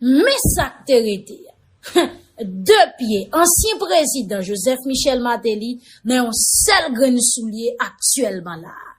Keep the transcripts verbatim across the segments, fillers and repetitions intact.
Men sa k te rete a. De pye ansyen prezidan Joseph Michel Martelly nan yon sèl grenn soulye aktyèlman la a.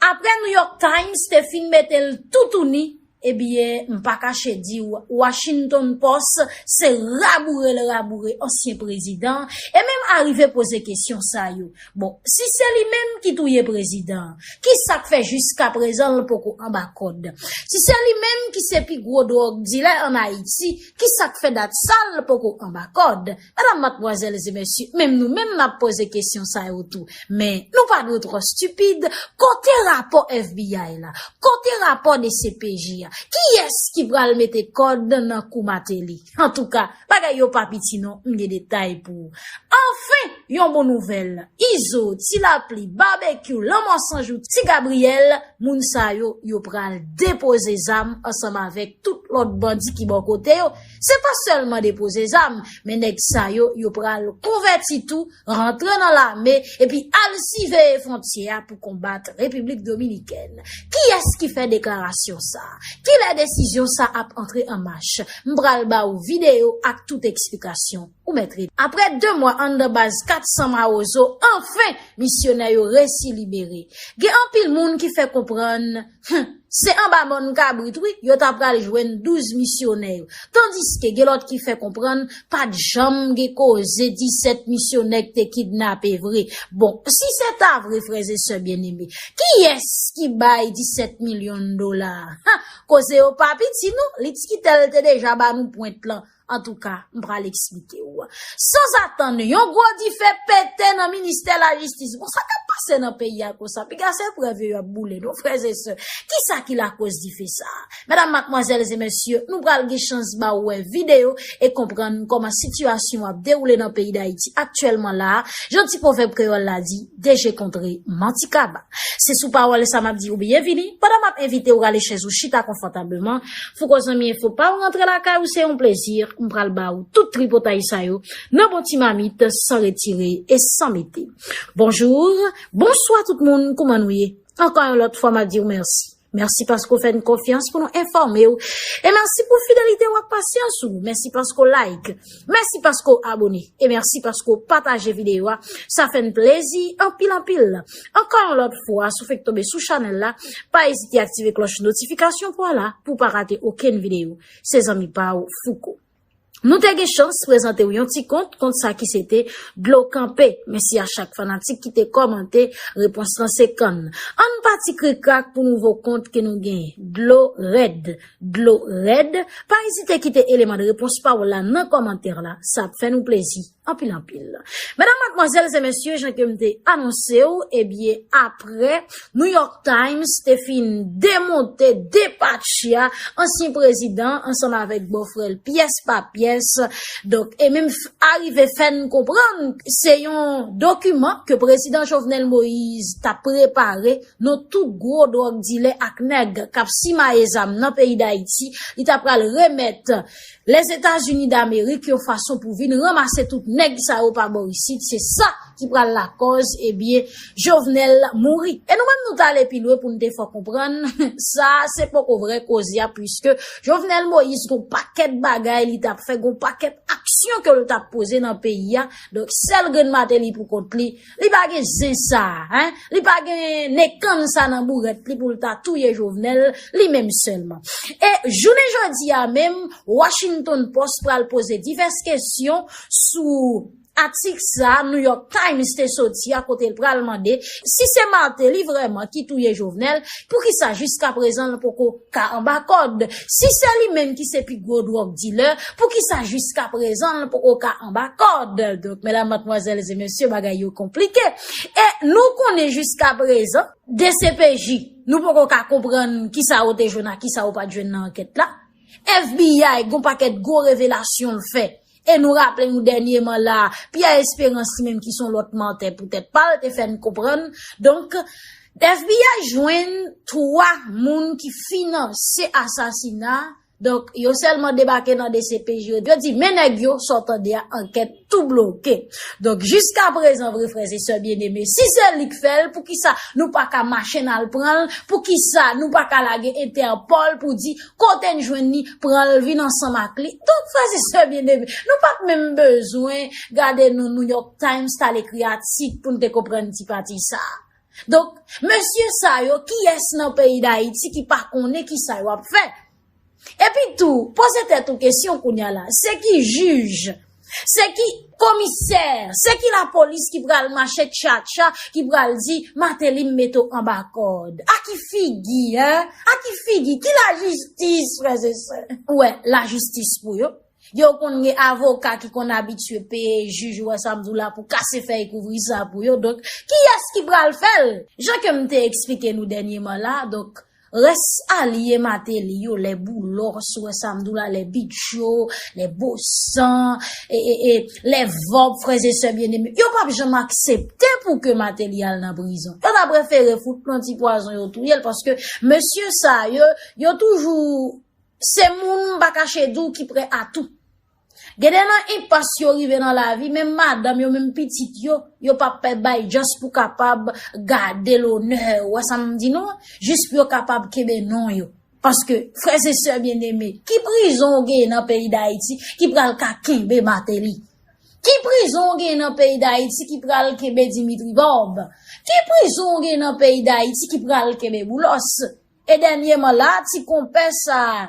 Apre New York Times te fin mete l toutouni, ebyen, m pa kache di w, Washington Post se raboure l raboure ansyen prezidan, e menm arive poze kesyon sa yo. Bon, si se li menm ki touye prezidan an, ki sa k fè jiskaprezan l poko anba kòd? Si se li menm ki se pi gwo dwòg dilè ann Ayiti, ki sa k fè dat sa l poko anba kòd? Medam, madmwazèl e mesye, menm nou menm n ap poze kesyon sa yo tou. Men, nou pa dwe twò stipid. Kote rapò F B I la? Kote rapò D C P J a? Kiyès ki pral mete kòd nan kou Martelly? Antouka, bagay yo pa piti non, m gen detay pou ou. Anfen, yon bon nouvèl. Izo, Ti Lapli, Babekyou, Lanmò San Jou, Ti Gabriyèl, moun sa yo, yo pral depoze zam ansanm avèk tout lòt bandi ki bò kote yo. Se pa sèlman depoze zam, men nèg sa yo, yo pral konvèti tou, rantre nan lame, epi al siveye fwontyè a pou konbat Repiblik Dominikèn. Kiyès ki fè deklarasyon sa a? Kilè desizyon sa ap antre an mach? M pral ba ou videyo ak tout eksplikasyon. Ou mèt rete. Apre de mwa anndan baz kat san Mawozo, anfen, misyonè yo resi libere. Gen anpil moun ki fè konprann, hmm, se anba mòn kabrit, wi, yo ta pral jwenn douz misyonè yo. Tandiske gen lòt ki fè konprann, pa t janm gen koze disèt misyonè ki te kidnape vre. Bon, si se ta vre, frè e sè byeneme, kiyès ki bay disèt milyon dola a? Ha, koze yo pa piti non, Litskitèl te deja ba nou pwent lan. Antouka, m pral eksplike w. Sanzatann, yon gwo dife pete nan ministè lajistis. Bon, sa k ap pase nan peyi a konsa? Piga se prèv yo ap boule, non, frè e sè. Kisa ki lakoz dife sa a? Medam, madmwazèl e mesye, nou pral gen chans ba w wè videyo e konprann kòman sitiyasyon ap dewoule nan peyi Dayiti aktyèlman la a. Jan ti pwovèb kreyòl la di, deje kontre manti kaba. Se sou pawòl sa m ap di w byenvini, pandan m ap envite w rale chèz ou chita konfòtableman. Fouko Zanmi Enfo pa w rantre lakay ou, se yon plezi, m pral ba w tout tripotay sa yo nan bon ti mamit, san retire e san mete. Bonjou, bonswa tout moun, kouman nou ye? Ankò yon lòt fwa, m ap di w mèsi. Mèsi paske w fè n konfyans pou nou enfòme w. E mèsi pou fidelite w ak pasyans ou. Mèsi paske w like. Mèsi paske w abone. E mèsi paske w pataje videyo a. Sa fè n plezi anpil, anpil. Ankò yon lòt fwa, si w fèk tonbe sou chanèl la, pa ezite aktive klòch notifikasyon pou w la, pou w pa rate okenn videyo. Se zanmi pa w, Fouko. Nou te gen chans prezante w yon ti kont, kont sa ki se te Dlo Kanpe. Mèsi a chak fanatik ki te kòmante, repons lan se kann. Ann pati krikrak pou nouvo kont ke nou genyen. Dlo Rèd. Dlo Rèd. Pa ezite kite eleman de repons pa w la nan kòmantè la. Sa ap fè nou plezi. Anpil, anpil. Medam, madmwazèl e mesye, jan ke m te anonse w, ebyen, apre New York Times te fin demonte, depatche a ansyen prezidan ansanm avèk bòfrè l pyès pa pyès. Donk, e menm f-, arive fè n konprann se yon dokiman ke prezidan Jovenel Moïse t ap prepare, non, tout gwo dwòg dilè ak nèg k ap simaye zam nan peyi Dayiti, li ta pral remèt Lèzetazini Damerik yon fason pou vin ranmase tout nèg sa yo pa bò isit. Se sa ki pral lakòz, ebyen, Jovenel mouri. E nou menm nou t ale pi lwen pou n te fè w konprann, sa se poko vrè koze a, piske Jovenel Moïse gon pakèt bagay li t ap fè, gon pakèt aksyon ke l t ap poze nan peyi a. Donk, sèl grenn Martelly pou kont li, li pa gen zen sa, en? Li pa gen nekann sa nan bourèt li pou l ta touye Jovenel, li menm sèlman. E jounen jodi a menm, Washington Post pral poze divès kesyon sou atik sa New York Times te soti a, kote l pral mande si se Martelly vrèman ki touye Jovenel, poukisa jiskaprezan l poko ka anba kòd? Si se li menm ki se pi gwo dwòg dilè, poukisa jiskaprezan l poko ka anba kòd? Donk, medam, madmwazèl e mesye, bagay yo konplike. E nou konnen jiskaprezan, D C P J, nou poko ka konprann kisa yo te jwenn ak kisa yo pa t jwenn nan ankèt la. F B I, gon pakèt gwo revelasyon l fè. E nou raple nou dènyèman la, Pierre Espérance li menm ki se yon lòt mantè poutèt pa l, te fè n konprann. Donk, F B I jwenn twa moun ki finanse asasina Donk, yo sèlman debake nan D C P J, yo di, men nèg yo, sa w tande a, ankèt tou bloke. Donk, jiskaprezan, vre frè e sè byeneme, si se li k fè l, poukisa nou pa ka mache n al pran l? Poukisa nou pa ka lage Entèpòl pou di, kote n jwenn li, pran l, vin ansanm ak li? Donk, frè e sè byeneme, nou pa t menm bezwen gade nou New York Times t al ekri atik pou n te konprann ti pati sa a. Donk, mesye sa yo, kiyès nan peyi Dayiti ki pa konnen kisa yo ap fè? Epi tou, poze tèt ou kesyon kounye a la, se ki jij, se ki komisè, se ki lapolis ki pral mache tchatcha, ki pral di, Martelly, m mete w anba kòd? A ki figi, en? A ki figi? Ki lajistis, frè e sè? Ou wè, lajistis pou yo. Yo konn gen avoka ki konn abitye peye jij, ou wè sa m di w la, pou kase fèy kouvri sa pou yo. Donk, kiyès ki pral fè l? Jan ke m te eksplike nou dènyeman la, donk, rès alye Martelly yo, lè Boulos, ou wè sa m di w la, lè Pitcho, lè Bosan, e, e, e, lè Vòb, frè e sè byeneme, yo p ap janm aksepte pou ke Martelly al nan prizon. Yo ta prefere fout yon ti pwazon yo touye l, paske mesye sa yo, yo toujou se moun m pa kache di w ki prè a tou. Gen de nan enpas yo rive nan lavi, menm madanm yo, menm pitit yo, yo p ap pè bay just pou kapab gade lonè, ou wè sa m di nou an, jis pou yo kapab kenbe non yo. Paske, frè e sè byeneme, ki prizon w genyen nan peyi Dayiti ki pral ka kenbe Martelly? Ki prizon w genyen nan peyi Dayiti ki pral kenbe Dimitri Vorbe? Ki prizon w genyen nan peyi Dayiti ki pral kenbe Boulos? E dènyeman la, ti konpè sa a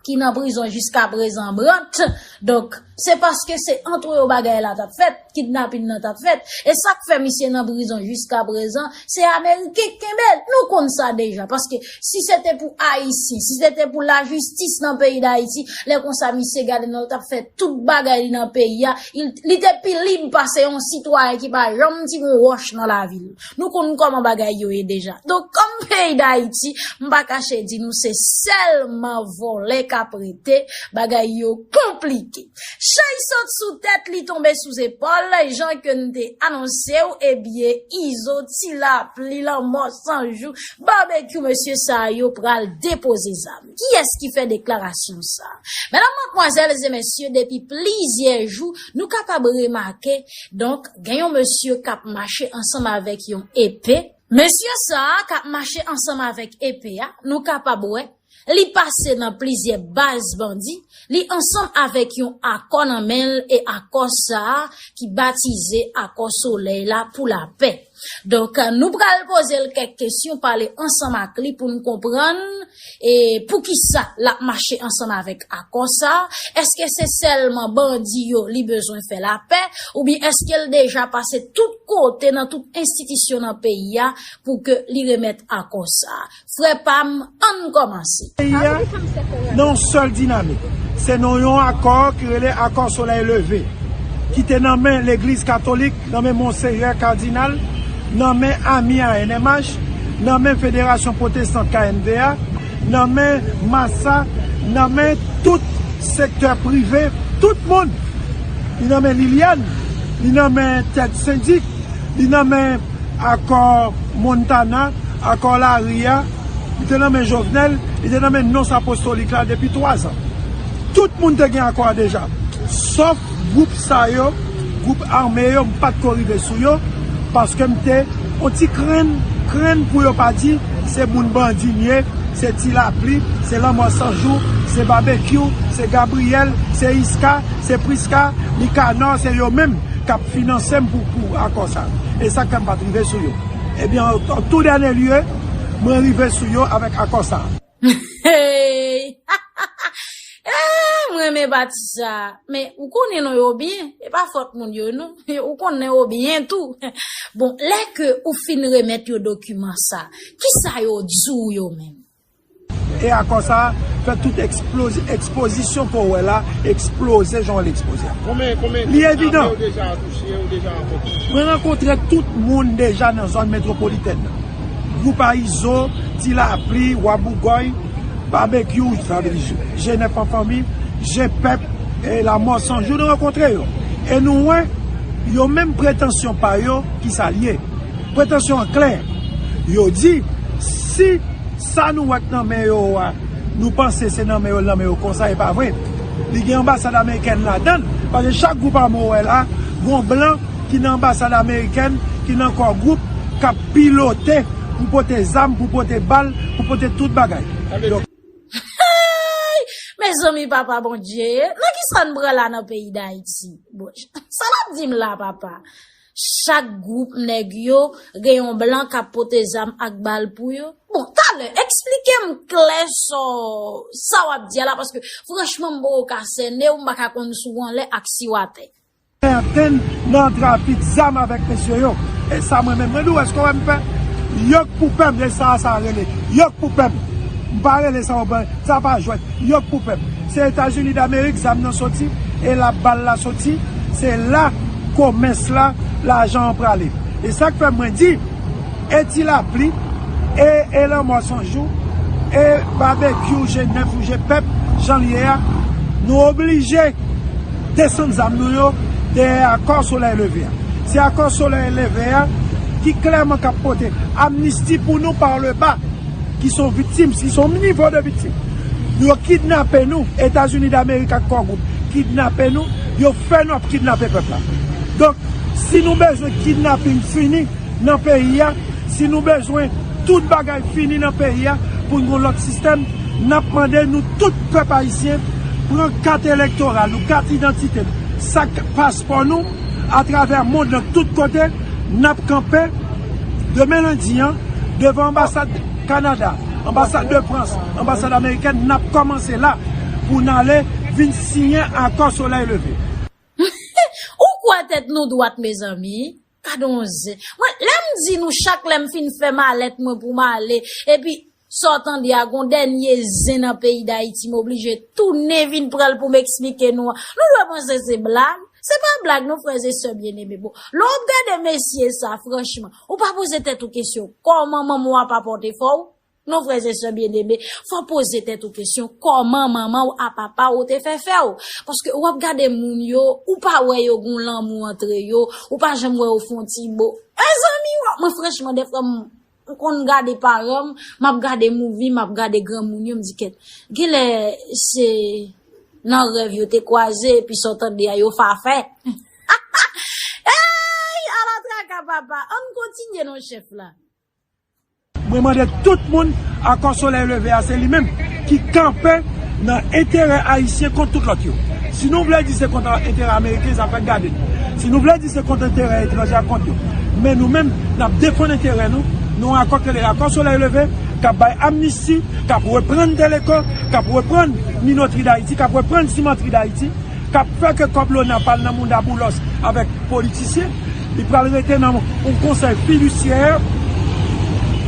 ki nan prizon jiskaprezan, Brandt. Donk, se paske se antre yo bagay la t ap fèt, kidnapin nan t ap fèt. E sa k fè misye nan prizon jiskaprezan, se Ameriken k kenbe l. Nou konn sa deja, paske si se te pou Ayisyen, si se te pou lajistis nan peyi Dayiti, lè konsa misye gade nan l t ap fè tout bagay li nan peyi a, il- li te pi lib pase yon sitwayen ki pa janm tire yon wòch nan lavi l. Nou konn kòman bagay yo ye deja. Donk, kòm peyi Dayiti, m pa kache di nou se sèlman vòlè k ap rete, bagay yo konplike. Chay sot sou tèt li tonbe sou zepòl, jan ke n te anonse w, ebyen, Izo, Ti Lapli, Lanmò San Jou, Babekyou, mesye sa yo pral depoze zam. Kiyès ki fè deklarasyon sa? Medam, madmwazèl e mesye, depi plizyè jou, nou kapab remake, donk, gen yon mesye k ap mache ansanm avèk yon epe. Mesye sa a k ap mache ansanm avèk epe a, nou kapab wè, li pase nan plizyè baz bandi, li ansanm avèk yon akò nan men l, e akò sa a ki batize Akò Solèy la pou lapè. Donk, nou pral poze l kèk kesyon, pale ansanm ak li pou n konprann, e, poukisa l ap mache ansanm avèk akò sa a. Èske se sèlman bandi yo li bezwen fè lapè, oubyen èske l deja pase tout kote nan tout enstitisyon nan peyi a pou ke li remèt akò sa a? Frè pa m, ann kòmanse. Peyi a nan yon sèl dinamik. Se nan yon akò ki rele Akò Solèy Leve, ki te nan men Legliz Katolik, nan men Monseyè Kadinal, nan men ami A N M H, nan men Federasyon Pwotestan K N V A, nan men Masa, nan men tout sektè prive, tout moun. Li nan men Liliane, li nan men tèt sendik, li nan men akò Montana, akò lari a, li te nan men Jovenel, li te nan men nons apostolik la depi twa zan. Tout moun te gen akò a deja. Sòf gwoup sa yo, gwoup ame yo, m pa t ko rive sou yo, paske m te on ti krenn, krenn pou yo pa di se moun bandi m ye, se Ti Lapli, se Lanmò San Jou, se Babekyou, se Gabriyèl, se Iska, se Priska, Nikanò, se yo menm k ap finanse m pou, pou akò sa. E sa k fè m pa t rive sou yo. Ebyen, an, an tou dènye lye, mwen rive sou yo avèk akò sa. Hey! Eh, mwen renmen pati sa. Men, ou konnen non yo byen. E pa fòt moun yo, non. Ou konnen yo byen tou. Bon, lè ke ou fin remèt yo dokiman sa, kisa yo di w yo menm? E akò sa fè tout eksplozi-, ekspozisyon ke w wè la eksploze jan w wè l eksploze a. Konbyen, konbyen Li evidan. Ame w deja touche, ou deja rankontre? Mwen rankontre tout moun deja nan zòn metwopolitèn nan. Gwoup a Izo, Ti Lapli, Wa Bougòy, Babekyou, sa vle di G nèf an fanmi, G Pèp, e Lanmò San Jou, nou rankontre yo. E nou wè, yo menm pretansyon pa yo, kisa l ye. Pretansyon an klè. Yo di, si sa nou wè k nan men yo a, Nou panse se nan men yo l nan men yo konsa, e pa vre. Li gen anbasad amerikèn ladan l, paske chak gwoup ame w wè la, gon blan ki nan anbasad amerikèn, ki nan Core Group, k ap pilote pou pote zam, pou pote bal, pou pote tout bagay. Donk, Mezanmi, papa Bondye, nan ki sa n pran la nan peyi Dayiti? Bon, sa l ap di m la, papa? Chak gwoup nèg yo gen yon blan k ap pote zam ak bal pou yo. Bon, talè, eksplike m klè sa w, sa w ap di a la, paske franchman, m poko ka sène w, m pa ka konn si w anlè ak si w atè. Sèten nan trafik zam avèk mesye yo. E sa mwen menm, mwen di w, èske w wè m fè? Yok pou pè m, e sa sa rele. Yok pou pè m. M pa rele sa w pè, sa pa jwèt. Yok pou pè m. Se Etazini Damerik zam nan soti, e la bal la soti, se la komès la, lajan an prale. E sa k fè mwen di, e Ti Lapli, e, e Lanmò San Jou, e Babekyou, G nèf ou G pèp, jan l ye a, nou oblije desann zam nou yo dèyè akò Solèy Leve a. Se akò Solèy Leve a ki klèman k ap pote amnisti pou nou par le bas, ki son viktim, ki son nivo de viktim. Yo kidnape nou, Etazini Damerik ak Core Group kidnape nou, yo fè nou ap kidnape pèp la. Donk, si nou bezwen kidnaping fini nan peyi a, si nou bezwen tout bagay fini nan peyi a pou n gen yon lòt sistèm, n ap mande nou tout pèp ayisyen pran kat elektoral nou, kat idantite nou, sak paspò nou atravè mond lan tout kote, n ap kanpe demen lendi an devan anbasad Kanada, anbasad de Frans, anbasad amerikèn, n ap kòmanse la pou n ale vin siyen akò Solèy Leve. Ou kwè tèt nou dwat, mezanmi? Gade yon zen. Mwen, lè m di nou chak lè m fin fè malèt mwen pou m ale, epi sa w tande a, gon dènye zen nan peyi Dayiti, m oblije tounen vin pran l pou m eksplike nou an. Nou dwe panse se blag. Se pa blag non, frè e sè byeneme. Bon, lè w ap gade mesye sa, franchman, ou pa poze tèt ou kesyon, kòman manman w ap apòte fò w? Non, frè e sè byeneme, fò w poze tèt ou kesyon, kòman manman w a papa w te fè fè w? Paske w ap gade moun yo, ou pa wè yo gon lanmou antre yo, ou pa janm wè yo fè yon ti bo. Mezanmi, w ap, mwen franchman, dèfwa m, m konn gade paran m, m ap gade movie, m ap gade granmoun yo, m di kèt. Genlè se nan rèv yo te kwaze, epi sa w tande a yo fafè. Ey, ala traka papa, ann kontinye non chèf la. Mwen mande tout moun, akò Solèy Leve a se li menm ki kanpe nan enterè ayisyen kont tout lòt yo. Si nou vle di se kont enterè ameriken, sa fèk gade n. Si nou vle di se kont enterè etranjè, a kont yo. Men nou menm, n ap defann enterè nou, nan yon akò k rele akò Solèy Leve, k ap bay amnisti, k ap reprann Teleco, k ap reprann Minoterie d'Haïti, k ap reprann Cimenterie d'Haïti, k ap fè ke kòb lona pa al nan mouda Boulos avèk politisyen, li pral rete nan yon konsèy fidisyè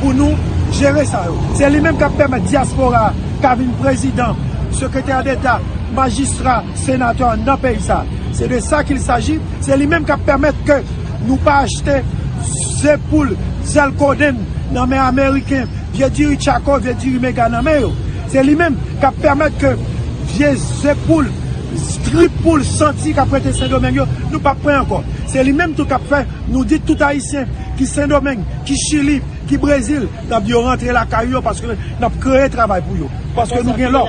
pou nou jere sa yo. Se li menm k ap pèmèt dyaspora ka vin prezidan, sekretè deta, majistra, senatè nan peyi sa. Se de sa qu'il s'agit. Se li menm k ap pèmèt ke nou pa achte ze poul, zèl kodenn nan men ameriken, vye diri Chaco, vye diri Mega nan men yo. Se li menm k ap pèmèt ke vye ze poul, trip poul santi k ap rete Sendomeng yo, nou p ap pran ankò. Se li menm tou k ap fè nou di tout Ayisyen ki Sendomeng, ki Chili, ki Brezil, n ap di yo rantre lakay yo paske n ap kreye travay pou yo. Paske nou gen lò.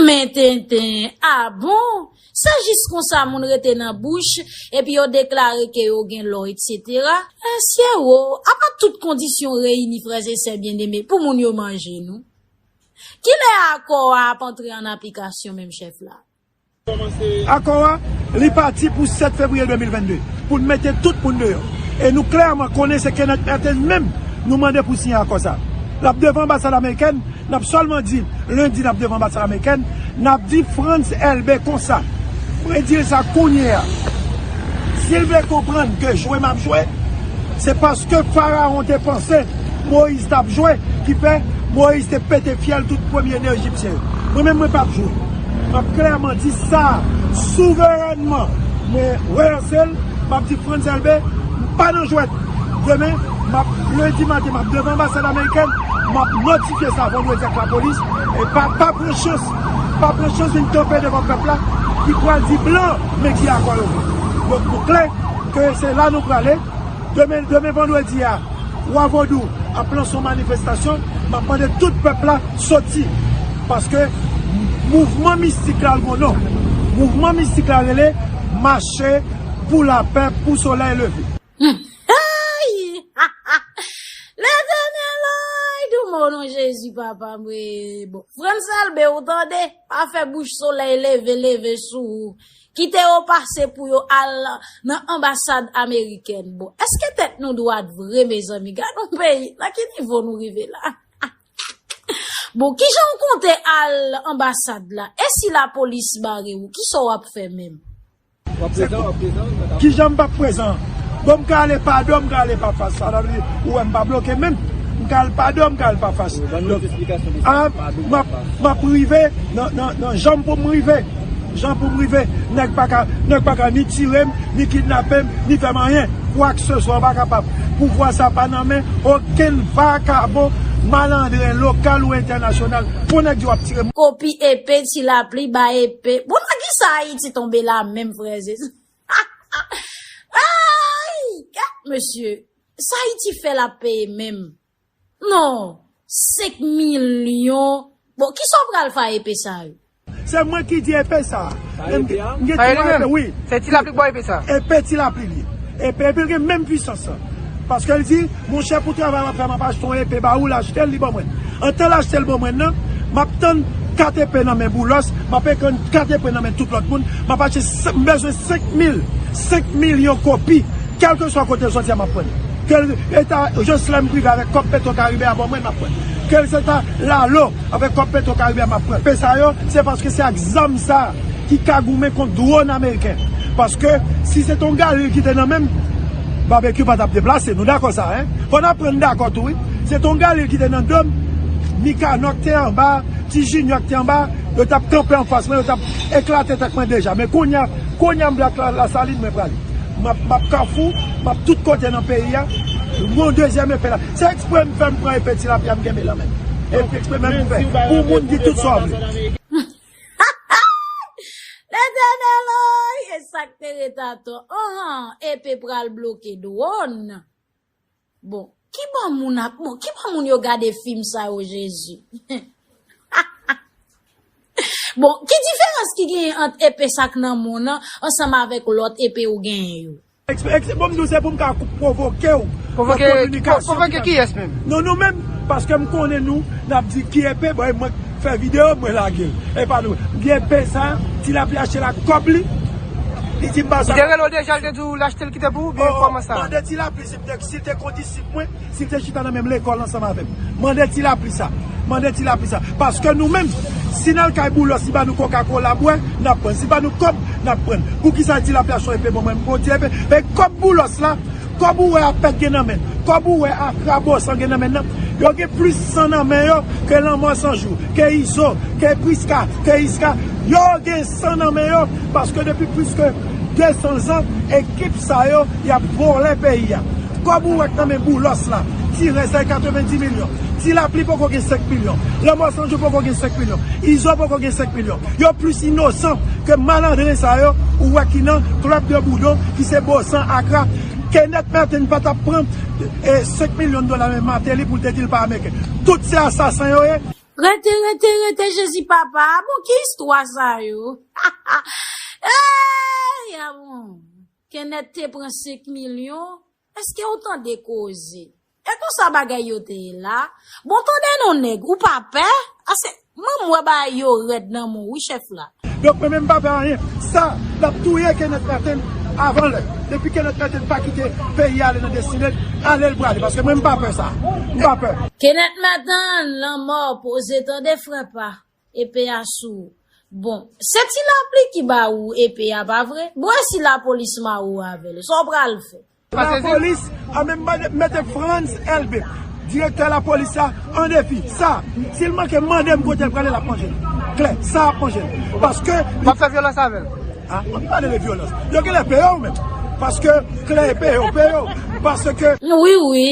Men tenten, a bon? Se jis konsa moun rete nan bouch, epi yo deklare ke yo gen lò, etsetera. Mesye wo, apa tout kondisyon reyini, frè e sè byeneme, pou moun yo manje nou? Kilè akò a ap antre an aplikasyon menm, chèf la? Akò a, li pati pou sèt fevriye de mil vennde, pou n mete tout moun deyò. E nou klèman konnen se Kenneth Merten menm nou mande pou siyen akò sa. L ap devan anbasad amerikèn, n ap sèlman di, lendi n ap devan anbasad amerikèn, n ap di Frantz Elbé konsa, mwen di l sa kounye a. Si l vle konprann ke jwe m ap jwe, se paske Farawon te panse Moyiz t ap jwe, ki fè Moyiz te pete fyèl tout premye ne ejipsyen yo. Mwen menm, mwen p ap jwe. M ap klèman di sa souverènman. Mwen relanse l, m ap di Frantz Elbé, m pa nan jwèt. Demen, m ap, lendi maten, m ap devan anbasad amerikèn, m ap notifye sa vandredi ak lapolis. E pa, pa pran chans, pa pran chans vin kanpe devan pèp la, ki pral di blan, men ki akò yo vle. Donk, nou klè ke se la nou prale. Demen, demen vandredi a, Wa Vodou ap lanse yon manifestasyon. M ap mande tout pèp la soti. Paske mouvman mistik la l gon non. Mouvman mistik la rele Mache pou lapè, pou solèy leve. Hey! Letènèl, ay, dou mo non Jezi, papa mwe. Bon, Frantz Elbé, ou tande? Pa fè bouch solèy leve, leve sou ou. Kite yo pase pou yo al nan anbasad amerikèn. Bon, èske tèt nou dwat vre, mezanmi? Gad yon peyi, nan ki nivo nou rive la? Bon, kijan w konte al anbasad la? E si lapolis bare w, kisa w ap fè menm? Kijan m p ap prezan? Bon, m ka ale pa do, m ka ale pa fas. Sa vle di, ou wè m pa bloke menm. M ka al pa do, m ka al pa fas. Donk, a, m ap, m ap rive nan, nan, nan jan pou m rive. Jan pou m rive. Nèg pa ka, nèg pa ka ni tire m, ni kidnape m, ni fè m anyen. Kwakseswa, w pa kapab. Pouvwa sa pa nan men okenn vakabon, malandren, lokal ou entènasyonal. Pou nèg di w ap tire m. Kopi epe, ti lapli, bay epe. Bon, nan kisa Ayiti tonbe la menm, frè e sè? Ay, gad, mesye. Sa Ayiti fè l ap peye menm. Non, senk milyon. Bon, kisa w pral fè a epe sa yo? Se mwen ki di epe sa. M gen twa epe, wi. Se ti lapli k ba w epe sa. Epe ti lapli li ye. Epe, epe l gen menm pwisans lan. Paske l di, monchè, pou travay w ap fè, m ap achte yon epe ba ou, l achte l, li ban mwen. Antan l achte l ban mwen nan, m ap tann kat epe nan men Boulos, m ap tann kat epe nan men tout lòt moun, m ap achte, m bezwen senk mil, senk milyon kopi, kèlkeswa kote l soti a, m ap pran l. Ke l eta Joslèm Prive avèk kòb Petro Karibe a ban mwen, m ap pran l. Ke l se ta Lalo avèk kòb Petro Karibe a, m ap pran l. Epe sa yo, se paske se ak zam sa ki ka goumen kont dwòn ameriken. Paske si se t on Galil ki te nan men m, Babekyou pa t ap deplase. Nou dakò sa, en? Fò n aprann dakò tou, wi. Se t on Galil ki te nan do m, Mikanò k te anba, Ti Jinyò k te anba, yo t ap kanpe anfas mwen, yo t ap eklate tèt mwen deja. Men kounye a, kounye a m brat la, Lasalin, mwen prale. M ap, m ap Kafou, m ap tout kote nan peyi a. Yon dezyèm epe la. Se eksprè m fè m pran epe ti lapli a m kenbe lan men m. Epe eksprè menm m fè. Pou moun di tout sa w vle. Letènèl, oy, e sa k te ret atò? Anhan, epe pral bloke dwòn. Bon, ki bò moun ap, bon, ki bò moun yo gade fim sa yo, Jezi? Bon, ki diferans ki genyen ant epe sa k nan men w nan ansanm avèk lòt epe ou genyen yo? Bon, m di w se pou m ka pwovoke w. Pwovoke kiyès menm? Non, nou menm, paske m konnen nou, n ap di ki epe, bon, e mwen k fè videyo, mwen lage l. E pa nou. M di epe sa, ti lapli achte l ak kòb li. Li di m pa sa. Li te rele w deja, l te di w l achte l kite pou ou, oubyen kòman sa? Mande ti lapli si l te kondisip mwen, si l te chita nan menm lekòl ansanm avè m. Mande ti lapli sa. Mande ti lapli sa. Paske nou menm, si n al kay Boulos, li ba nou Coca-Cola bwè, n ap pran. Si l ba nou kòb, n ap pran. Poukisa ti lapli a son epe ban mwen, m gon ti epe? Men kòb Boulos la, kòb ou wè a pèt gen nan men l, kòb ou wè a krabosan gen nan men l nan, yo gen plis san nan men yo ke Lanmò San Jou, ke Izo, ke Priska, ke Iska. Yo gen san nan men yo, paske depi plis ke de san zan, ekip sa yo, y ap vòlè peyi a. Kòb ou wè k nan men Boulos la, ti rès la katrevenndis milyon. Ti lapli poko gen senk milyon. Lanmò San Jou poko gen senk milyon. Izo poko gen senk milyon. Yo plis inosan ke malandren sa yo ou wè ki nan club de boudon, ki se Bosan, Akra. Kenneth Merten pa t ap pran e, senk milyon dola men Martelly pou l te di l pa Ameriken. Tout se asasen yo ye. Rete, rete, rete, Jezi papa. Bon, ki istwa sa yo? Ey, a bon. Kenneth te pran senk milyon. Èske w tande koze? E konsa bagay yo te ye la? Bon, tande non nèg, ou pa pè? Ase, mwen m wè bagay yo rèd nan men w wi chèf la. Donk mwen menm m pa pè anyen. Sa, l ap touye Kenneth Merten avan lè. Depi Kenneth Merten pa kite peyi a ale nan destine l, ale l prale. Paske mwen m pa pè sa. M pa pè. Kenneth Merten, lanmò poze tande frè pa. Epe a sou ou. Bon, se ti lapli ki ba ou epe a, pa vre? Bon, e si lapolis mare w avè l, sa w pral fè? Lapolis a menm mande, mete Frantz Elbé, direktè lapolis la, an defi. Sa, si l manke mande m kote l prale, l ap manje l. Klè, sa ap manje l. Paske. W ap fè vyolans avè l? A, w ap pale de vyolans. Yo genlè peye w menm. Paske, klè, peye w, peye w. Paske. Wi, wi.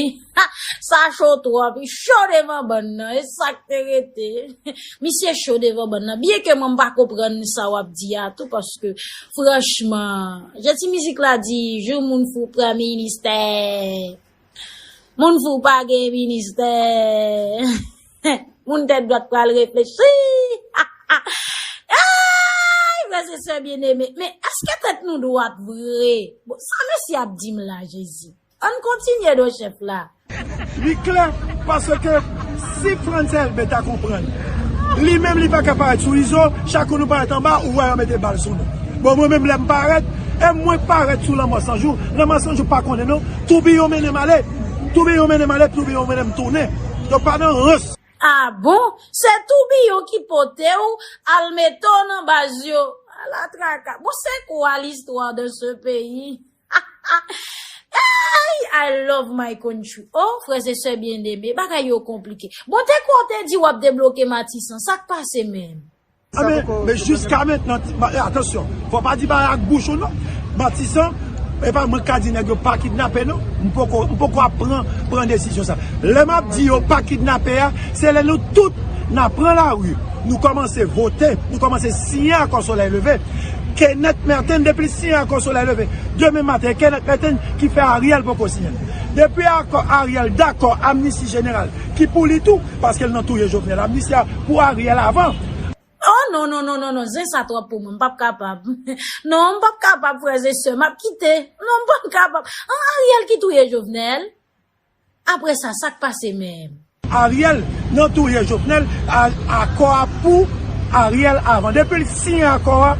Sa cho twòp, cho devan bann nan, e sa k te rete. Misye cho devan bann nan. Byen ke mwen m pa konprann sa w ap di a tou, paske franchman, jan ti mizik la di, jou moun fou pran ministè. Moun fou pa gen ministè. Moun tèt dwat pral reflechi. Ay, frè e sè byeneme. Men èske tèt nou dwat vre? Bon, sa mesye ap di m la, Jezi? Ann kontinye non, chèf la. Li klè, paske si Frantz Elbé ta konprann, li menm li pa ka parèt sou Izo, chak kou nou parèt anba, ou wè yo mete bal sou nou. Bon, mwen menm lè m parèt, e mwen parèt sou Lanmò San Jou, Lanmò San Jou pa konnen non, toubiyon mennen m ale, toubiyon mennen m ale, toubiyon mennen m tounen. Donk pa nan rans. Ah bon? Se toubiyon ki pote w al mete w nan baz yo. Ala traka. Bon, c'est quoi l'histoire de ce pays? Hey, I love my country. Oh, frè e sè byeneme, bagay yo konplike. Bon, te kwè w te di w ap debloke Matisan, sa k pase menm? Ah, men, men jiska mentnan, atansyon, fò pa di bagay ak bouch ou non. Matisan, e pa mwen k ka di nèg yo pa kidnape non. M poko, m poko ap pran, pran desizyon sa. Lè m ap di yo pa kidnape a, se lè nou tout n a pran lari, nou kòmanse vote, nou kòmanse siyen akò Solèy Leve. Kenneth Merten, depi l siyen akò Solèy Leve, demen maten, Kenneth Merten ki fè Ariel poko siyen l. Depi akò Ariel dakò amnisti jeneral, ki pou li tou, paske l nan touye Jovenel. Amnisti a pou Ariel avan. Oh non, non, non, non, non, zen sa twòp pou mwen, m p ap kapab. Non, m p ap kapab, frè e sè, m ap kite. Non, m p ap kapab. An, Ariel ki touye Jovenel? Apre sa, sa k pase menm? Ariel nan touye Jovenel, a- akò a pou Ariel avan. Depi l siyen akò a,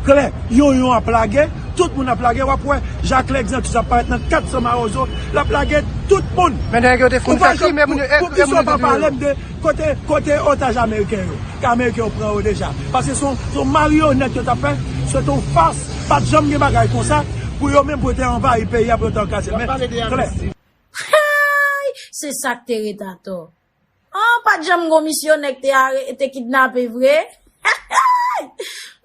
klè, yonyon ap lage, tout moun ap lage, w ap wè Jacques Lexantus ap parèt nan kat san mawozo, l ap lage tout moun. Men nèg yo te foun fè krim, men moun yo, e, e moun yo te touye yo. Kote, kote otaj ameriken yo? Ke ameriken yo pran yo deja. Paske se yon, se yon maryonèt yo t ap fè, se te yon fas. Pa t janm gen bagay konsa pou yo menm pou yo te anvayi peyi a pou yo te ankasyel. Men, klè. Hey! Se sa k te ret atò. An, pa t janm gon misyonè k te are, te kidnape vre.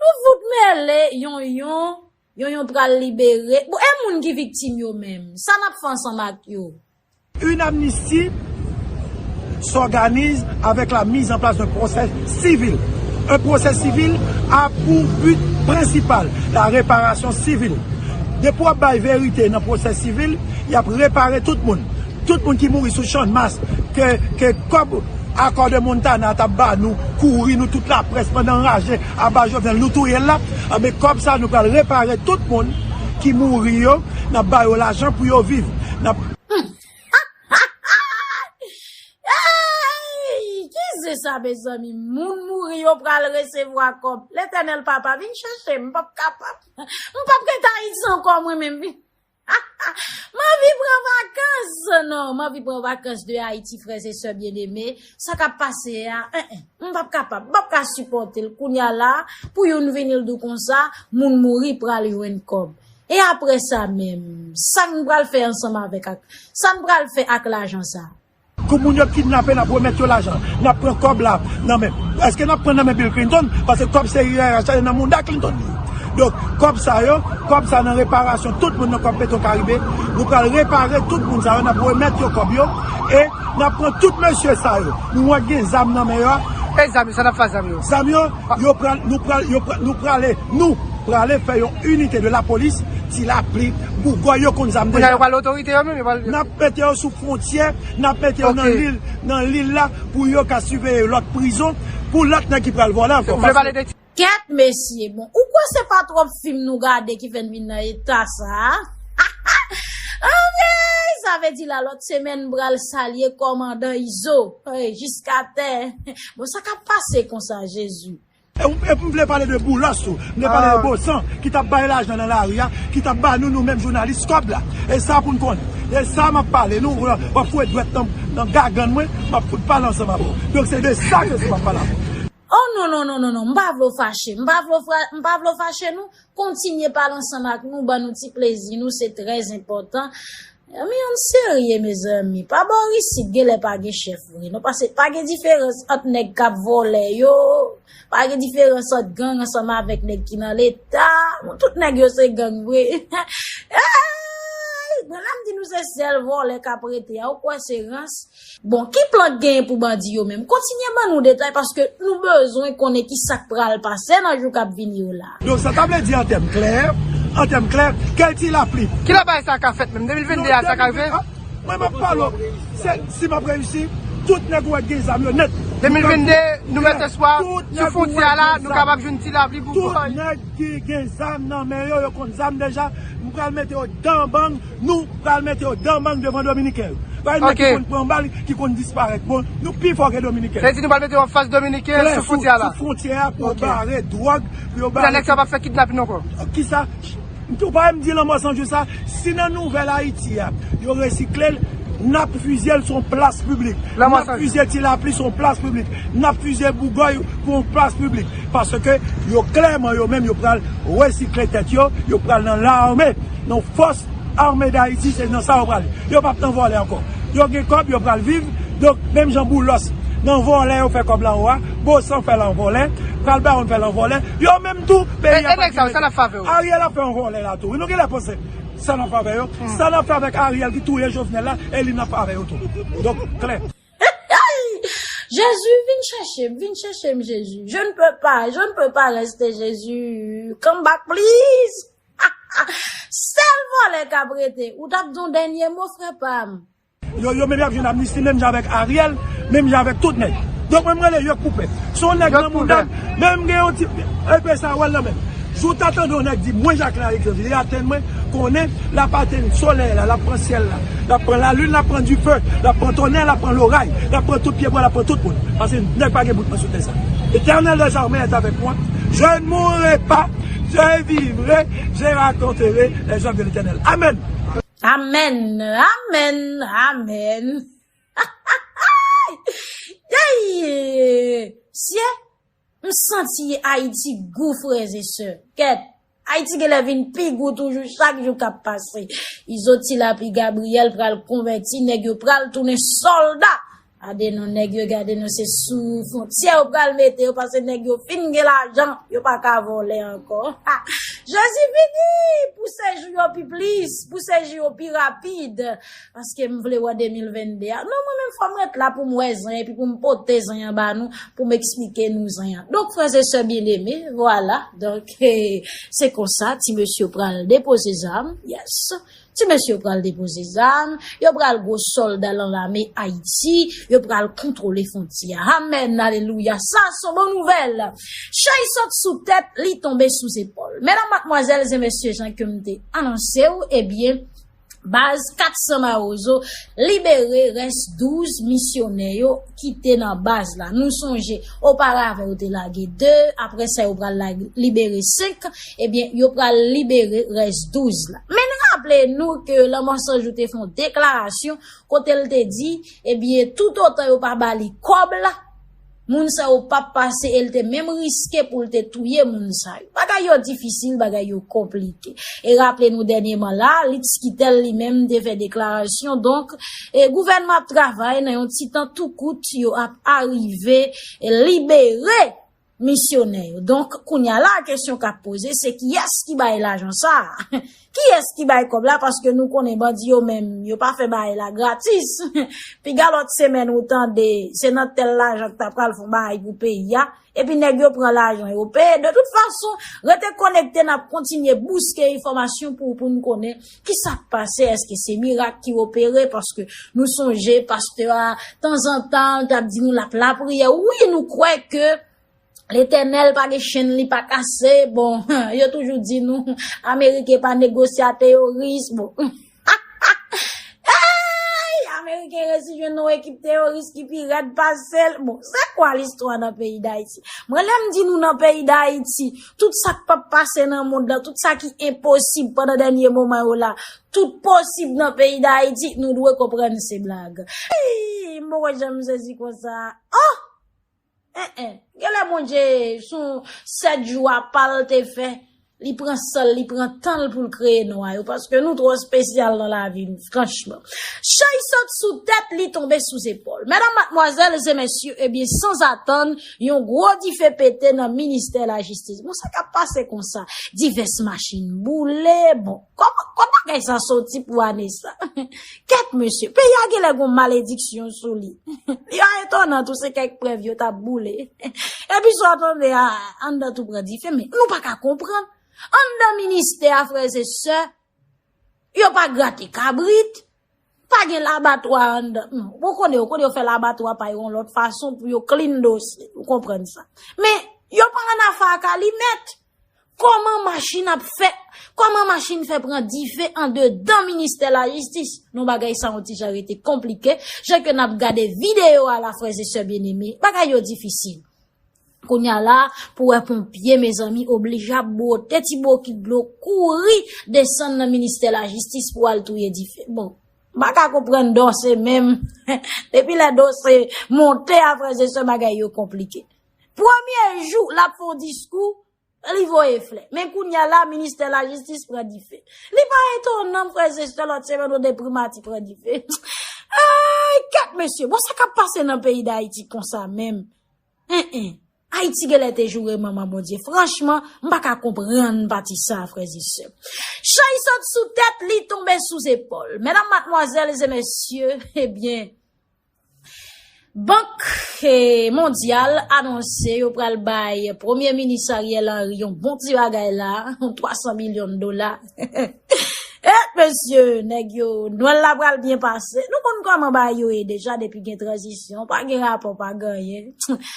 Nou fout mele, yonyon, yonyon pral libere. Bon, e moun ki viktim yo menm? Sa n ap fè ansanm ak yo? Une amnistie s'organise avec la mise en place d'un procès civil. Un procès civil a pour but principal la réparation civile. Depi w ap bay verite nan pwosè sivil, y ap repare tout moun. Tout moun ki mouri sou Channmas, ke, ke kòb Accord de Montana t ap ba nou, kouri nou tout laprès pandan raje aba Jovenel, nou touye l la. Anben kòb sa nou pral repare tout moun ki mouri yo, n ap ba yo lajan pou yo viv. N ap Ey! Ki zen sa, mezanmi? Moun mouri yo pral resevwa kòb. Letènèl Papa, vin chèche m. M p ap kapab. M p ap ret Ayiti ankò, mwen menm. M anvi pran vakans. Non, m anvi pran vakans de Ayiti, frè e sè byeneme. Sa k ap pase a, en, en, m p ap kapab. M p ap ka sipòte l. Kounye a la, pou youn vini l di w konsa, moun mouri pral jwenn kòb. E apre sa menm, sa n pral fè ansanm avèk ak, sa n pral fè ak lajan sa? Kou moun yo kidnape, n ap remèt yo lajan. N ap pran kòb la nan men. Èske n ap pran nan men Bill Clinton? Paske kòb se I R H la, nan mouda Clinton li ye. Donk, kòb sa yo, kòb sa nan reparasyon tout moun nan kòb Petro Caribe, nou pral repare tout moun sa yo, n ap remèt yo kòb yo, e n ap pran tout mesye sa yo. Nou wè gen zam nan men yo a. E zam yo, sa n ap fè zam yo? Zam yo, yo pral, nou pral, yo pral, nou prale, nou prale fè yon inite de lapolis, Ti Lapli, Bougòy, yo konn zam deja. Kounye a yo pral otorite yo menm, yo pral. N ap mete yo sou fwontyè, n ap mete yo nan lil, nan lil la, pou yo ka siveye lòt prizon, pou lòt nèg ki pral vòlè ankò. Ou vle pale de ti- Kèt mesye, bon, ou kwè se pa twòp fim nou gade ki fè n vin nan eta sa a? Anmwey, sa vle di la lòt semèn m pral salye kòmandan Izo. Hey, jiskatè. Bon, sa k ap pase konsa, Jezi? E m, e m vle pale de Boulos tou. M vle pale de Bosan ki t ap bay lajan nan lari a, ki t ap ba nou, nou menm jounalis, kòb la. E sa pou n konnen. E sa m ap pale. Nou, w ap foure dwèt nan, nan gagann mwen, m ap fout pale ansanm avè w. Donk, se de sa ke m ap pale avè w. Oh non, non, non, non, non, m pa vle w fache, m pa vle w fra-, m pa vle w fache nou, kontinye pale ansanm ak nou, ban nou ti plezi nou, se trè enpòtan. Zanmi, ann serye, mezanmi. Pa bò isit, genlè pa gen chèf vre. Non, paske pa gen diferans ant nèg k ap vòlè yo, pa gen diferans ant gang ansanm avèk nèg ki nan Leta. Bon, tout nèg yo se gang vre. Ey! Bon, lè m di nou se sèl vòlè k ap rete a, ou kwè se rans? Bon, ki plan k genyen pou bandi yo menm? Kontinye ban nou detay, paske nou bezwen konnen ki sa k pral pase nan jou k ap vini yo la. Donk, sa ta vle di, an tèm klè, an tèm klè, kèl Ti Lapli. Kilè bagay sa ka fèt menm? De mil venn de a sa ka rive? Mwen, m ap pale w, se, si m ap reyisi, tout nèg ou wè k gen zam yo nèt, De mil vennde, nou mèt espwa sou fwontyè a la, nou kapab jwenn ti lapli pou kòy. Tout nèg ki gen zam nan men yo, yo konn zam deja. M pral mete yo dan bang, nou pral mete yo dan bang devan Dominiken yo. Paske nèg ki konn pran bal, ki konn disparèt. Bon, nou pi fò ke Dominiken. Sa vle di nou pral mete yo anfas Dominiken sou fwontyè a la. Sou fwontyè a pou yo bare dwòg, pou yo bare. Nèg sa p ap fè kidnapin ankò. Kisa? Ou pa wè m di Lanmò San Jou sa, si nan nouvèl Ayiti a, yo resikle l, n ap fizye l sou yon plas piblik. N ap fizye ti lapli sou yon plas piblik. N ap fizye bougòy pou yon plas piblik. Paske yo klèman, yo menm, yo pral resikle tèt yo, yo pral nan lame, nan fòs ame Dayiti, se nan sa yo prale. Yo p ap nan vòlè ankò. Yo gen kòb, yo pral viv. Donk, menm jan Boulos nan vòlè yo fè kòb la anwo a, Bosan fè l an vòlè, Kalbawon fè l an vòlè, yo menm tou, peyi a pa gen. Ariel ap fè an vòlè la tou. Wi, nou genlè panse sa n ap fè avè yo. Sa n ap fè avèk Ariel ki touye Jovenel la, e li n ap fè avè yo tou. Donk, klè. Jezi, vin chèche m, vin chèche m, Jezi. Je ne peux pas, je ne peux pas rester, Jezi. Come back, please. Sèl vòlè k ap rete. Ou t ap di yon dènye mo, frè pa m. Yo, yo menm y ap jwenn amnisti, menm jan avèk Ariel, menm jan avèk tout nèg. Donk, mwen, m rele yo k koupe. Se yon nèg nan mouda m, menm gen yon ti, epe sa, wè l nan men m. Jou w ta tande yon nèg di, mwen, Jacquelin Alexandre, li atenn mwen, konnen l ap atenn solèy la, l ap pran syèl la, l ap pran lalin, l ap pran dife, l ap pran tonnè, l ap pran loray, l ap pran tout pyebwa, l ap pran tout moun. Paske nèg pa gen bout mwen sou tè sa. L'Éternel des armées est avec moi. Je ne mourrai pas, je vivrai, je raconterai les œuvres de l'Éternel. Amèn. Amèn, amèn, amèn. Hey! Sye, m santi Ayiti gou, frè e sè. Kèt, Ayiti genlè vin pi gou toujou chak jou k ap pase. Izo, Ti Lapli, Gabriel pral konvèti, nèg yo pral tounen sòlda. Gade non nèg yo, gade non, se sou fwontyè yo pral mete yo, paske nèg yo fin gen lajan, yo pa ka vòlè ankò. Jezi vini pou sejou yo pi plis, pou sejou yo pi rapid, paske m vle wè de mil vennde a. Non, mwen menm fò m ret la pou m wè zen, epi pou m pote zen an ba nou, pou m eksplike nou zen an. Donk, frè e sè byeneme, vwala. Donk, se konsa, ti mesye pral depoze zam, yes. Ti mesye yo pral depoze zam, yo pral gwo sòlda nan lame Ayiti, yo pral kontwole fwontyè a. Amèn, alelouya, sa se yon bon nouvèl. Chay sot sou tèt, li tonbe sou zepòl. Medam, madmwazèl e mesye, jan ke m te anonse w, ebyen, baz kat san Mawozo libere rès douz misyonè yo ki te nan baz la. Nou sonje, oparavan yo te lage de, apre sa yo pral lage, libere senk, ebyen, yo pral libere rès douz la. Men n raple nou ke Lanmò San Jou te fè yon deklarasyon kote l te di, ebyen, toutotan yo pa ba li kòb la, moun sa yo p ap pase, e l te menm riske pou l te touye moun sa yo. Bagay yo difisil, bagay yo konplike. E raple nou dènyeman la, Litz Quitel li menm te fè deklarasyon, donk, e gouvènman ap travay nan yon ti tan tou kout, yo ap arive libere misyonè yo. Donk, kounye a la, kesyon k ap poze, se kiyès ki bay lajan sa a? Kiyès ki bay kòb la? Paske nou konnen bandi yo menm, yo pa fè bagay la gratis. Piga lòt semèn ou tande, se nan tèl lajan k ta pral fè yon bagay pou peyi a. Epi nèg yo pran lajan yo peye. De tout fason, rete konekte, n ap kontinye bouske enfòmasyon pou, pou n konnen kisa k pase, èske se mirak ki opere, paske nou sonje pastè a, tanzantan, l t ap di nou l ap lapriyè. Wi, nou kwè ke Letènèl pa gen chenn, li pa kase. Bon, yo toujou di nou, Ameriken pa negosye a teyoris. Bon. Hey, Ameriken resi jwenn yon ekip teyoris ki pi rèd pase l. Bon, se kwa listwa nan peyi Dayiti? Mwen, lè m di nou nan peyi Dayiti, tout sa k p ap pase nan mond lan, tout sa ki enposib pandan dènye moman yo la, tout posib nan peyi Dayiti, nou dwe konprann se blag. Hey, m poko janm sezi konsa. Oh! En, en. Genlè Bondye, se yon sèt jou apa l te fè. Li pran san l, li pran tan l pou l kreye nou a yo, paske nou twò espesyal nan lavi nou, franchman. Chay sot sou tèt, li tonbe sou zepòl. Medam, madmwazèl e mesye, ebyen, sanzatann, yon gwo dife pete nan ministè lajistis. Bon, sa k ap pase konsa? Divès machin boule, bon, kòman, kòman bagay sa soti pou ane sa? Kèt mesye, peyi a genlè gon malediksyon sou li. Li pa etonan tou se kèk prèv yo t ap boule. Epi sa w tande a, anndan tou pran dife, men nou pa ka konprann. Anndan ministè a, frè e sè, yo pa grate kabrit, Pa gen labatwa anndan. Non, ou konnen, ou konnen yo fè labatwa pa yo yon lòt fason pou yo clean dosye. Ou konprann sa. Men, yo pa annafè ak Alimèt. Kòman machin ap fè, kòman machin fè pran dife andedan ministè lajistis? Non, bagay sa yon ti jan rete konplike. Jan ke n ap gade videyo a la, frè e sè byeneme, bagay yo difisil. Kounye a la, pou wè ponpye, mezanmi, oblije ap bwote ti bokit dlo, kouri desann nan ministè lajistis pou al touye dife. Bon, m pa ka konprann dosye menm. Depi lè dosye monte a, frè e sè, bagay yo konplike. Premye jou, l ap fè yon diskou, li voye flè. Men kounye a la, ministè lajistis pran dife. Li pa etonan, frè e sè, lòt semèn, ou de primati pran dife. Ay, kèt mesye, bon, sa k ap pase nan peyi Dayiti konsa menm? En, en. Ayiti genlè te joure manman Bondye. Franchman, m pa ka konprann pati sa, frè e sè. Chay sot sou tèt, li tonbe sou zepòl. Medam, madmwazèl e mesye, ebyen, Bank, eh, Mondyal anonse yo pral bay Premye Minis Ariel Henry yon bon ti bagay la, yon twa san milyon dola. Eh, mesye, nèg yo, Nwèl la pral byen pase. Nou konn kòman bagay yo ye deja depi gen tranzisyon. Pa gen rapò, pa gen anyen.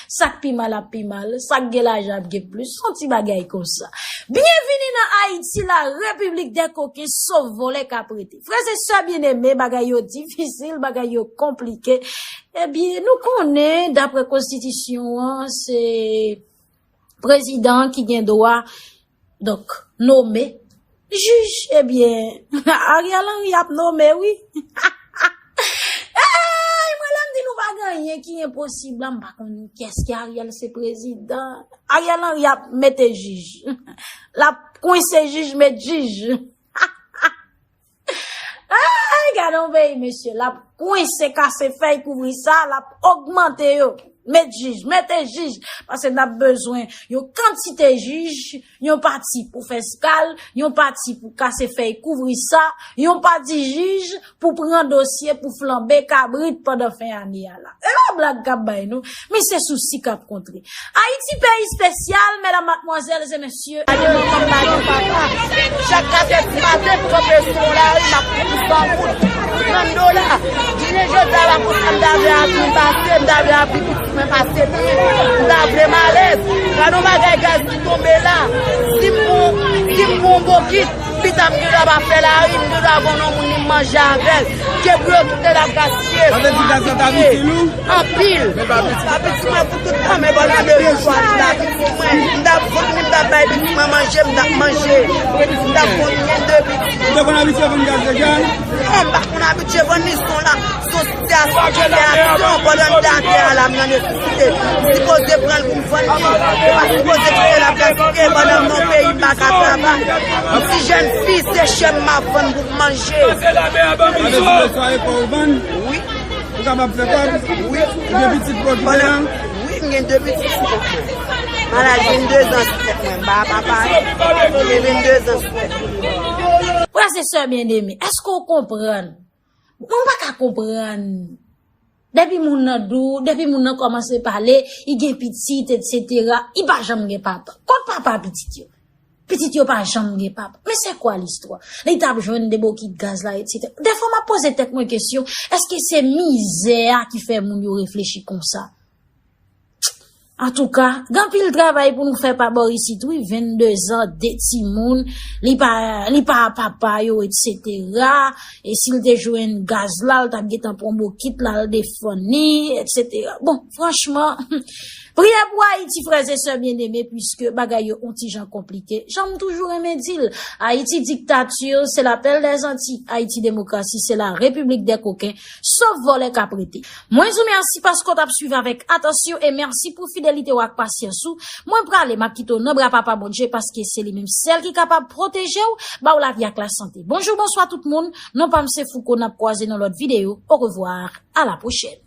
Sa k pi mal ap pi mal, sa k gen lajan ap gen plis. Se yon ti bagay konsa. Byenvini nan Ayiti, la repiblik dè koken, sof vòlè k ap rete. Frè e sè byeneme, bagay yo difisil, bagay yo konplike. Ebyen, nou konnen, daprè konstitisyon an, se prezidan an ki gen dwa, donk, nome jij. Ebyen, Ariel Henry ap nome, wi. Ey, mwen, lè m di nou pa gen anyen ki enposib la, m pa konn kiyès ki Ariel se prezidan. Ariel Henry ap mete jij. L ap kwense jij, met jij. Ay, gade yon peyi, mesye. L ap kwense, kase fèy, kouvri sa, l ap ogmante yo. Met jij, mete jij. Paske n ap bezwen yon kantite jij, yon pati pou fè eskal, yon pati pou kase fèy, kouvri sa, yon pati jij pou pran dosye, pou flanbe kabrit pandan fen ane a la. E pa blag k ap bay, non. Men se sousi k ap kontre. Ayiti, peyi espesyal, medam, madmwazèl e mesye. Pa gen manman, pa gen papa. Chak katè di maten, m kanpe sou yon lari, m ap kouri san goud. Trant dola. Jounen jodi a, pa konsa m ta vle avi m pase, m ta vle avi pitit mwen pase byen. M ta vle m alèz. Gade yon bagay gaz ki tonbe la. Si m pran, si m pran yon bokit, pita m gen dwa pa fè lari, m gen dwa voye yon moun vin manje avè l. Ke pou yo kite l ap gaspiye. Sa vle di gaz la ta itil ou? Anpil. Men pa piti. Pa piti mwen pou tout tan, men pandan de jou, m pa piti mwen. M t ap vann li, m t ap bay pitit mwen manje, m t ap manje. M t ap vann li de pitit. Ou te konn abitye vann gaz deja? Non, m pa konn abitye vann li, se yon la, se yon sitiyasyon ki fè aksyon pandan m te atè a la, m nan nesesite. M sipoze pran l pou m vann li. Yo pa sipoze kite l ap gaspiye pandan m nan yon peyi m pa ka travay. Yon ti jèn fi, se chè m m ap vann pou m manje. Sa vle di lè swa e kò ou vann? Wi. Ou kapab fè kòb? Wi. Ou gen pitit pou okipe a? Wi, m gen de pitit sou kont mwen. Malaj vennde zan sou tèt mwen. M pa papa, gen vennde zan sou tèt mwen. Frè e sè byeneme, èske w konprann? Mwen pa ka konprann. Depi moun nan dou, depi moun nan kòmanse pale, li gen pitit, etsetera, li pa janm gen papa. Kot papa pitit yo? Pitit yo pa janm gen papa. Mais c'est quoi l'histoire? Li t ap jwenn de bokit gaz la, etsetera. Dèfwa m ap poze tèt mwen kesyon, èske se mizè a ki fè moun yo reflechi konsa? Antouka, gen anpil travay pou nou fè pa bò isit, wi, vennde zan, de timoun, li pa, li pa papa yo, etsetera. E si l te jwenn gaz la, l t ap gentan pran bokit la, l defann li, etsetera. Bon, franchman, priyè pou Ayiti, frè e sè byeneme, piske bagay yo on ti jan konplike. Jan m toujou renmen di l, Ayiti diktati, se la pèl dè zanti. Ayiti demokrasi, se la repiblik dè koken, sof vòlè k ap rete. Mwen di w mèsi paske w t ap swiv avèk atansyon e mèsi pou fidelite w ak pasyans ou. Mwen prale, m ap kite w nan bra Papa Bondye paske se li menm sèl ki kapab pwoteje w, ba w lavi ak lasante. Bonjou, bonswa tout moun. Non pa m se Fouco, n ap kwaze nan lòt videyo. Au revoir, à la prochaine.